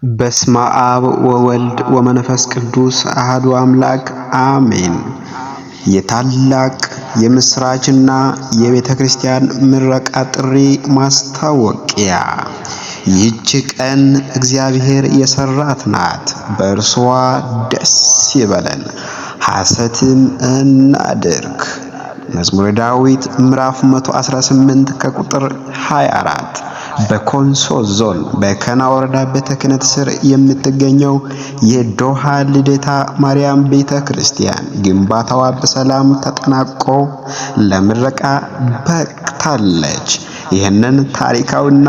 በስመ አብ ወወልድ ወመንፈስ ቅዱስ አሐዱ አምላክ አሜን። የታላቅ የምስራችና የቤተ ክርስቲያን ምረቃ ጥሪ ማስታወቂያ። ይህች ቀን እግዚአብሔር የሰራት ናት፣ በእርሷ ደስ ይበለን ሐሴትም እናድርግ። መዝሙረ ዳዊት ምዕራፍ 118 ከቁጥር 24። በኮንሶ ዞን በከና ወረዳ ቤተ ክህነት ስር የምትገኘው የዶሃ ልደታ ማርያም ቤተ ክርስቲያን ግንባታዋ በሰላም ተጠናቆ ለምረቃ በቅታለች። ይህንን ታሪካዊና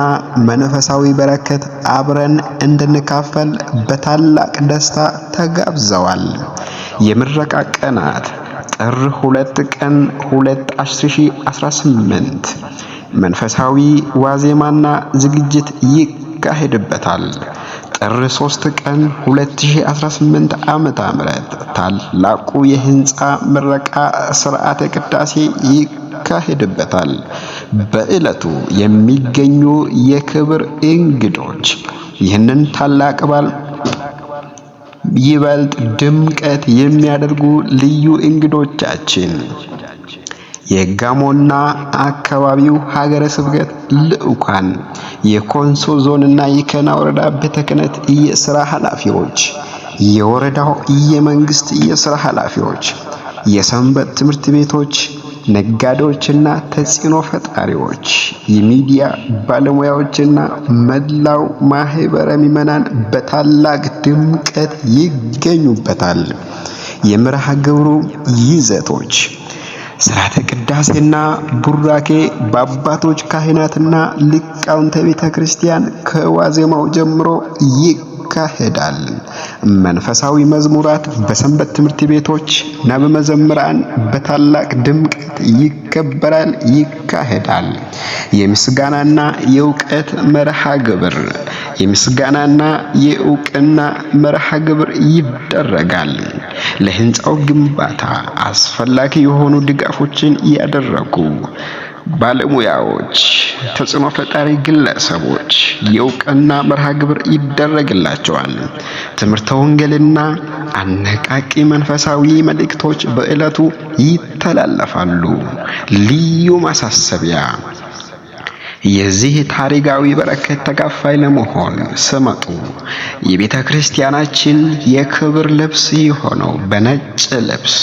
መንፈሳዊ በረከት አብረን እንድንካፈል በታላቅ ደስታ ተጋብዘዋል። የምረቃ ቀናት ጥር 2 ቀን 2018 መንፈሳዊ ዋዜማና ዝግጅት ይካሄድበታል። ጥር 3 ቀን 2018 ዓመተ ምህረት ታላቁ የህንፃ ምረቃ ስርዓተ ቅዳሴ ይካሄድበታል። በዕለቱ የሚገኙ የክብር እንግዶች ይህንን ታላቅ በዓል ይበልጥ ድምቀት የሚያደርጉ ልዩ እንግዶቻችን የጋሞና አካባቢው ሀገረ ስብከት ልዑካን፣ የኮንሶ ዞንና የከና ወረዳ ቤተ ክህነት የስራ ኃላፊዎች፣ የወረዳው የመንግስት የስራ ኃላፊዎች፣ የሰንበት ትምህርት ቤቶች፣ ነጋዴዎችና ተጽዕኖ ፈጣሪዎች፣ የሚዲያ ባለሙያዎችና መላው ማህበረ ምዕመናን በታላቅ ድምቀት ይገኙበታል። የመርሃ ግብሩ ይዘቶች ስርዓተ ቅዳሴና ቡራኬ በአባቶች ካህናትና ሊቃውንተ ቤተ ክርስቲያን ከዋዜማው ጀምሮ ይካሄዳል። መንፈሳዊ መዝሙራት በሰንበት ትምህርት ቤቶች እና በመዘምራን በታላቅ ድምቀት ይከበራል፣ ይካሄዳል። የምስጋናና የእውቀት መርሃ ግብር የምስጋናና የእውቅና መርሃ ግብር ይደረጋል። ለህንፃው ግንባታ አስፈላጊ የሆኑ ድጋፎችን ያደረጉ ባለሙያዎች፣ ተጽዕኖ ፈጣሪ ግለሰቦች የእውቅና መርሃ ግብር ይደረግላቸዋል። ትምህርተ ወንጌልና አነቃቂ መንፈሳዊ መልእክቶች በዕለቱ ይተላለፋሉ። ልዩ ማሳሰቢያ፣ የዚህ ታሪካዊ በረከት ተካፋይ ለመሆን ስመጡ የቤተ ክርስቲያናችን የክብር ልብስ የሆነው በነጭ ልብስ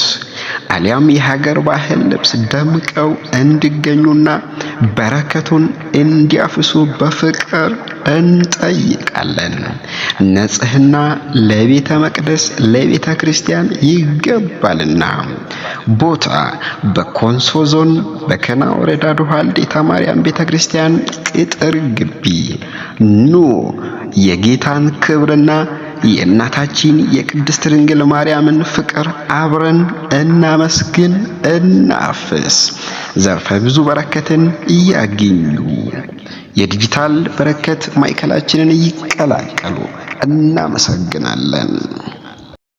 አሊያም የሀገር ባህል ልብስ ደምቀው እንዲገኙና በረከቱን እንዲያፍሱ በፍቅር እንጠይቃለን። ንጽህና ለቤተ መቅደስ ለቤተ ክርስቲያን ይገባልና። ቦታ በኮንሶ ዞን በከና ወረዳ ዶሃ ልደታ ማርያም ቤተ ክርስቲያን ቅጥር ግቢ። ኑ የጌታን ክብርና የእናታችን የቅድስት ድንግል ማርያምን ፍቅር አብረን እናመስግን፣ እናፍስ። ዘርፈ ብዙ በረከትን እያገኙ የዲጂታል በረከት ማዕከላችንን ይቀላቀሉ። እናመሰግናለን።